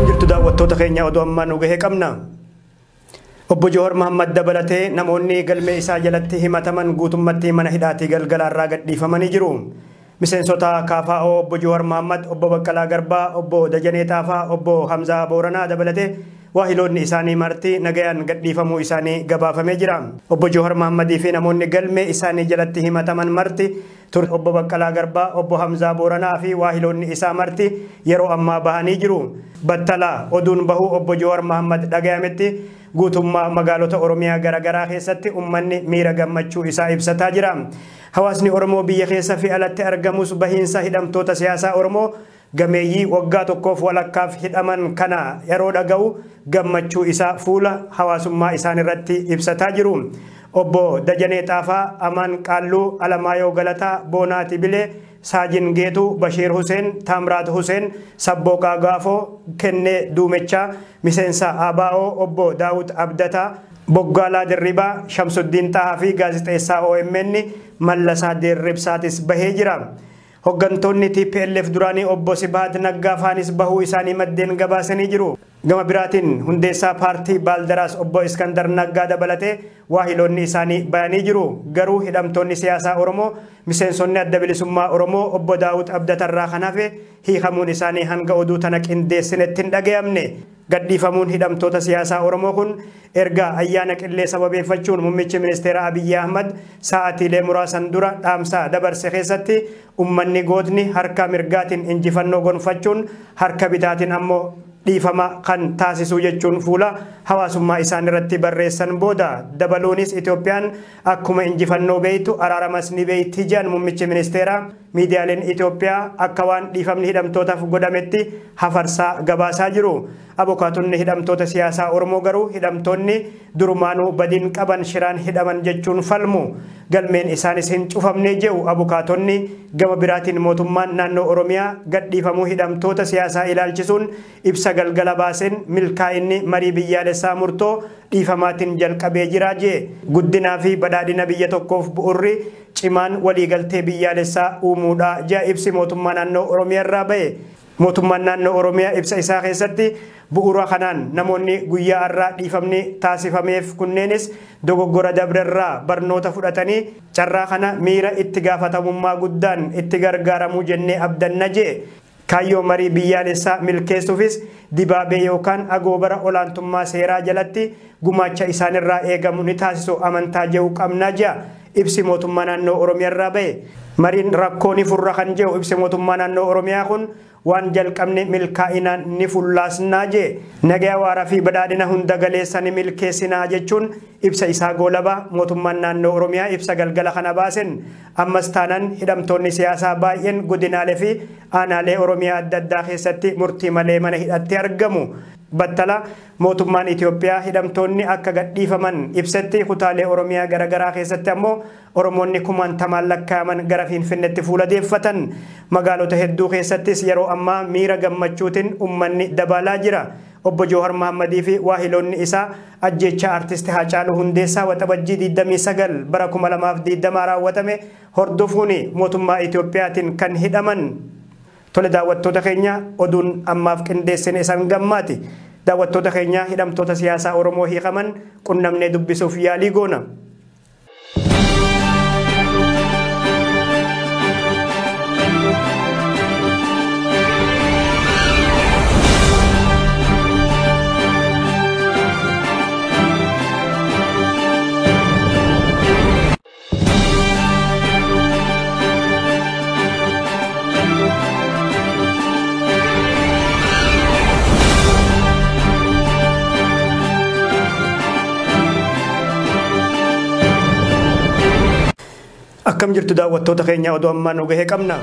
Akkam jirtu daawwattoota keenya oduu ammaa nu gahee qabna. Obbo Jowaar Mohammad dabalatee namoonni galmee isaa jalatti himataman guutummatti mana hidhaatii galgalaarraa gadhiifamanii jiru. Miseensota KFO Obbo Jowaar Mohammad, Obbo Baqqalaa Garbaa, Obbo Dajanee Taafaa, Obbo Hamzaa Booranaa dabalatee waahiloonni isaanii marti nagayaan gadhiifamuu isaanii gabaafamee jira. Obbo Jowaar Mohammadii fi namoonni galmee isaanii jalatti himataman marti Obbo Baqqalaa Garbaa, Obbo Hamzaa Booranaa fi waahiloonni isaa marti yeroo ammaa bahanii jiru. Battalaa oduun bahuu Obbo Jowaar Mohammad dhagayametti guutummaa magaalota Oromiyaa garaagaraa keessatti uummanni miira gammachuu isaa ibsataa jira. Hawaasni Oromoo biyya keessa fi alatti argamus bahiinsa hidhamtoota siyaasaa Oromoo gameeyyii waggaa tokkoof walakkaaf hidhaman kana yeroo dhaga'u gammachuu isaa fuula hawaasummaa isaan irratti ibsataa jiru. Obbo Dajanee Xaafaa, Amaan Qaalluu, Alamaayoo Galataa, Boonaa Tibilee, Saajin Geetuu, Bashiir Huseen, Taamraat Huseen, Sabbooqaa Gaafoo, Kennee Duumechaa, Miseensa ABO, Obbo Daawud Abdataa, Boggaalaa Dirribaa, Shamsuddiin Xahaa fi gaazexeessaa OMN Mallasaa Dirribsaatis bahee jira. Hoggantoonni TPLF duraanii Obbo Sibahat Naggaa faanis bahuu isaanii maddeen gabaasanii jiru. Gama biraatiin hundeessaa paartii Baaldaraas Obbo Iskandar Naggaa dabalatee waahiloonni isaanii bayanii jiru. Garuu hidhamtoonni siyaasaa Oromoo miseensonni adda bilisummaa Oromoo Obbo Daawud Abdatarraa kan hafe hiikamuun isaanii hanga oduu tana qindeessinetti hin dhagayamne. Gadhiifamuun hidhamtoota siyaasaa Oromoo kun erga ayyaana qillee sababeeffachuun muummichi ministeera Abiyyi Ahmad sa'aatiilee muraasan dura dhaamsa dabarse keessatti uummanni gootni harka mirgaatiin injifannoo gonfachuun harka bitaatiin ammoo dhiifama kan taasisuu jechuun fuula hawaasummaa isaan irratti barreessan booda dabaluunis Itoophiyaan akkuma injifannoo beeytu araaramas ni beeyti jedhan muummichi ministeera. Miidiyaaleen Itoophiyaa akka waan dhiifamni hidhamtootaaf godhametti hafarsaa gabaasaa jiru. Abukaatonni hidhamtoota siyaasaa Oromoo garuu hidhamtoonni durumaanuu badiin qaban shiraan hidhaman jechuun falmu. Galmeen isaanis hin cufamne jedhu abukaatonni. Gama biraatiin mootummaan naannoo Oromiyaa gadhiifamuu hidhamtoota siyaasaa ilaalchisuun ibsa galgala baaseen milkaa'inni marii biyyaalessaa murtoo dhiifamaatiin jalqabee jira jee. Guddinaa fi badhaadhina biyya tokkoof bu'urri cimaan waliigaltee biyyaalessaa uumuudha jea ibsi mootummaa naannoo Oromiyaa irraa bahe. Mootummaan naannoo Oromiyaa ibsa isaa keessatti bu'uura kanaan namoonni guyyaa har'aa dhiifamni taasifameef kunneenis dogoggora dabrerraa barnoota fudhatanii carraa kana miira itti gaafatamummaa guddaan itti gargaaramuu jennee abdanna jee. Kaayyoo marii biyyaalessaa milkeessuufis dibaabee yookaan agoobara olaantummaa seeraa jalatti gumaacha isaanirraa eegamu ni taasisu amantaa jedhu qabna jea ibsi mootummaa naannoo Oromiyaa irraa bahe. Mariin rakkoo ni furra kan jedhu ibsi mootummaa naannoo Oromiyaa kun waan jalqabne milkaa'inaan ni fullaasnaa jee. Nagaa waaraa fi badhaadhina hunda galeessa ni milkeessinaa jechuun ibsa isaa goolabaa mootummaan naannoo Oromiyaa ibsa galgala kana baasen. Ammas taanaan hidhamtoonni siyaasaa baay'een godinaalee fi aanaalee Oromiyaa adda addaa keessatti murtii malee mana hidhatti argamu. Battala mootummaan Itoophiyaa hidhamtoonni akka gadhiifaman ibsetti kutaalee Oromiyaa garaagaraa keessatti ammoo Oromoonni kumaantamaan lakkaa'aman gara Finfinneetti fuula deeffatan. Magaalota hedduu keessattis yeroo ammaa miira gammachuutiin uummanni dabalaa jira. Obbo Jowaar Mohammadii fi waahiloonni isaa ajjeechaa artisti Haacaaluu Hundeessaa Waxabajjii 29 bara 2020 raawwatame hordofuun mootummaa Itoophiyaatiin kan hidhaman. Tole daawwattoota keenya oduun ammaaf qindeessine isaan gammaati. Daawwattoota keenya hidhamtoota siyaasaa Oromoo hiikaman qunnamnee dubbisuuf yaalii goona. Akkam jirtu daawwattoota keenya oduu ammaa nu gahee qabna.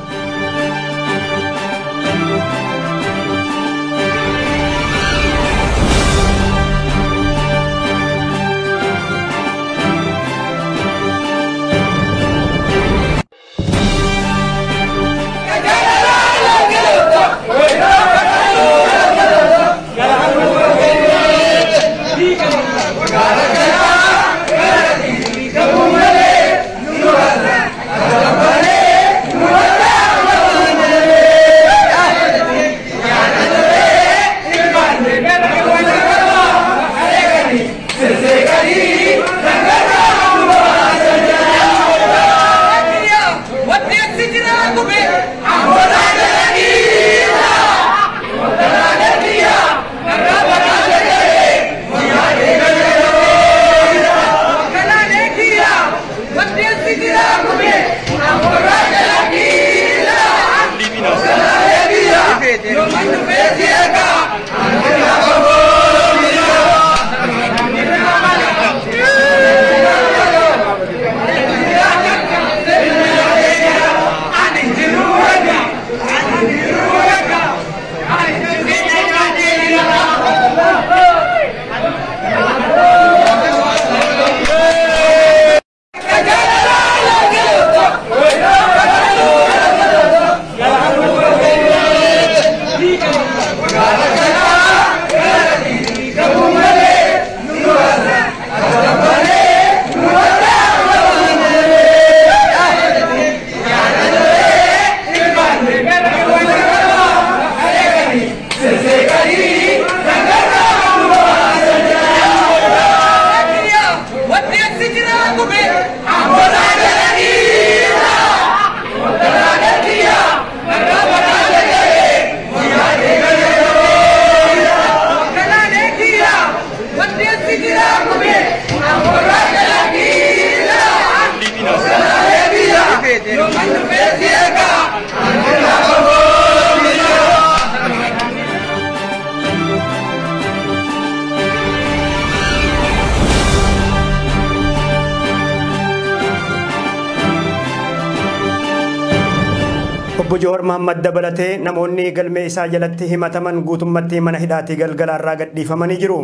Obbo Jowaar Mohammad dabalatee namoonni galmee isaa jalatti himataman guutummatti mana hidhaatii galgalaarraa gadhiifamanii jiru.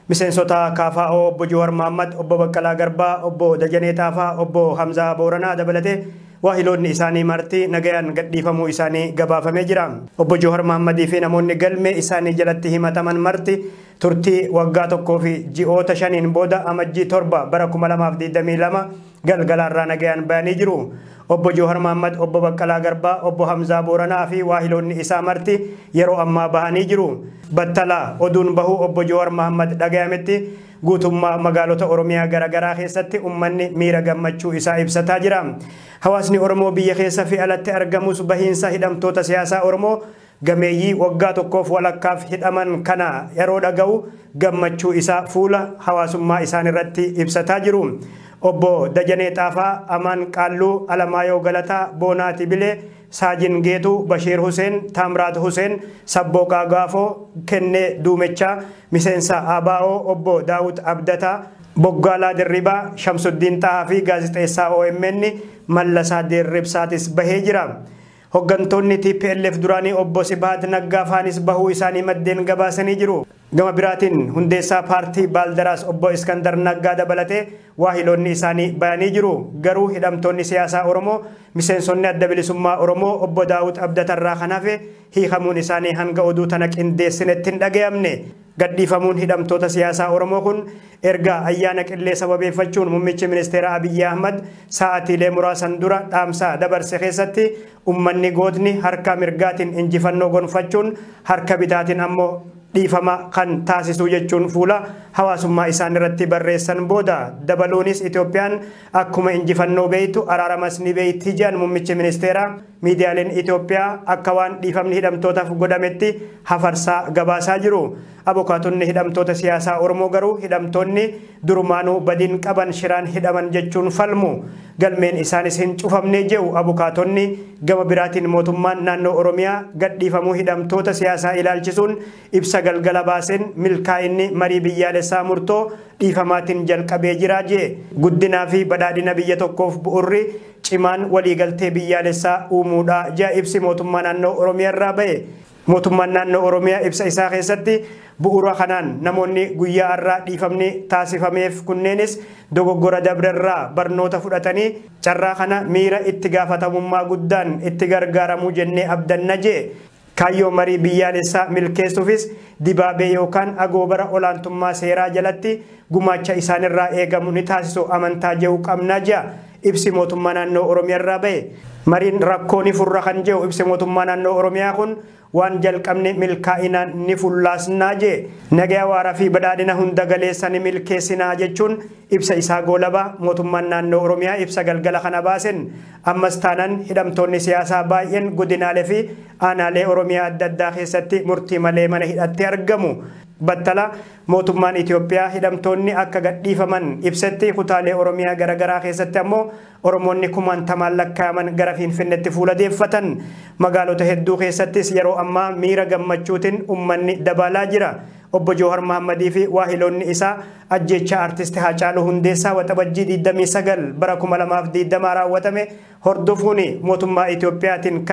Miseensota KFO Obbo Jowaar Mohammad, Obbo Baqqalaa Garbaa, Obbo Dajanee Taafaa, Obbo Hamzaa Booranaa dabalatee waahiloonni isaanii marti nagayaan gadhiifamuu isaanii gabaafamee jira. Obbo Jowaar Mohammadii fi namoonni galmee isaanii jalatti himataman marti turtii waggaa 1 fi ji'oota 5 booda amajjii 7 bara 2022 galgalaarraa nagayaan bayanii jiru. Obbo Jowaar Mohammad, Obbo Baqqalaa Garbaa, Obbo Hamzaa Booranaa fi waahiloonni isaa marti yeroo ammaa bahanii jiru. Battalaa oduun bahuu Obbo Jowaar Mohammad dhagayametti guutummaa magaalota Oromiyaa garaagaraa keessatti uummanni miira gammachuu isaa ibsataa jira. Hawaasni Oromoo biyya keessa fi alatti argamus bahiinsa hidhamtoota siyaasaa Oromoo gameeyyii waggaa 1 walakkaaf hidhaman kana yeroo dhaga'u gammachuu isaa fuula hawaasummaa isaan irratti ibsataa jiru. Obbo Dajanee Xaafaa, Amaan Qaalluu, Alamaayoo Galataa, Boonaa Tibilee, Saajin Geetuu, Bashiir Huseen, Taamraat Huseen, Sabbooqaa Gaafoo, Kennee Duumechaa, Miseensa ABO Obbo Daawud Abdataa, Boggaalaa Dirribaa, Shamsuddiin Xahaa fi gaazexeessaa OMN Mallasaa Dirribsaatis bahee jira. Hoggantoonni TPLF duraanii Obbo Sibahat Naggaa faanis bahuu isaanii maddeen gabaasanii jiru. Gama biraatiin hundeessaa paartii Baaldaraas Obbo Iskandar Naggaa dabalatee waahiloonni isaanii bayanii jiru. Garuu hidhamtoonni siyaasaa Oromoo miseensonni adda bilisummaa Oromoo Obbo Daawud Abdatarraa kan hafe hiikamuun isaanii hanga oduu tana qindeessinetti hin dhagayamne. Gadhiifamuun hidhamtoota siyaasaa Oromoo kun erga ayyaana qillee sababeeffachuun muummichi ministeera Abiyyi Ahmad sa'aatiilee muraasan dura dhaamsa dabarse keessatti uummanni gootni harka mirgaatiin injifannoo gonfachuun harka bitaatiin ammoo dhiifama kan taasisu jechuun fuula hawaasummaa isaan irratti barreessan booda dabaluunis Itoophiyaan akkuma injifannoo beeytu araaramas ni beeyti jedhan muummichi ministeera. Miidiyaaleen Itoophiyaa akka waan dhiifamni hidhamtootaaf godhametti hafarsaa gabaasaa jiru. Abukaatonni hidhamtoota siyaasaa Oromoo garuu hidhamtoonni durumaanuu badiin qaban shiraan hidhaman jechuun falmu. Galmeen isaanis hin cufamne jedhu abukaatonni. Gama biraatiin mootummaan naannoo Oromiyaa gadhiifamuu hidhamtoota siyaasaa ilaalchisuun ibsa galgala baaseen milkaa'inni marii biyyaalessaa murtoo dhiifamaatiin jalqabee jira jee. Guddinaa fi badhaadhina biyya tokkoof bu'urri cimaan waliigaltee biyyaalessaa uumuudha jea ibsi mootummaa naannoo Oromiyaa irraa bahe. Mootummaan naannoo Oromiyaa ibsa isaa keessatti bu'uura kanaan namoonni guyyaa har'aa dhiifamni taasifameef kunneenis dogoggora dabrerraa barnoota fudhatanii carraa kana miira itti gaafatamummaa guddaan itti gargaaramuu jennee abdanna jee. Kaayyoo marii biyyaalessaa milkeessuufis dibaabee yookaan agoobara olaantummaa seeraa jalatti gumaacha isaanirraa eegamu ni taasisu amantaa jedhu qabna jea ibsi mootummaa naannoo Oromiyaa irraa bahe. Mariin rakkoo ni furra kan jedhu ibsi mootummaa naannoo Oromiyaa kun waan jalqabne milkaa'inaan ni fullaasnaa jee. Nagaya waaraa fi badhaadhina hunda galeessa ni milkeessinaa jechuun ibsa isaa goolabaa mootummaan naannoo Oromiyaa ibsa galgala kana baasen. Ammas taanaan hidhamtoonni siyaasaa baay'een godinaalee fi aanaalee Oromiyaa adda addaa keessatti murtii malee mana hidhatti argamu. Battala mootummaan Itoophiyaa hidhamtoonni akka gadhiifaman ibsetti kutaalee Oromiyaa garaagaraa keessatti ammoo Oromoonni kumaantamaan lakkaa'aman gara Finfinneetti fuula deeffatan. Magaalota hedduu keessattis yeroo ammaa miira gammachuutiin uummanni dabalaa jira. Obbo Jowaar Mohammadii fi waahiloonni isaa ajjeechaa artisti Haacaaluu Hundeessaa waxabajjii 29 bara 2020 raawwatame hordofuun mootummaa Itoophiyaatiin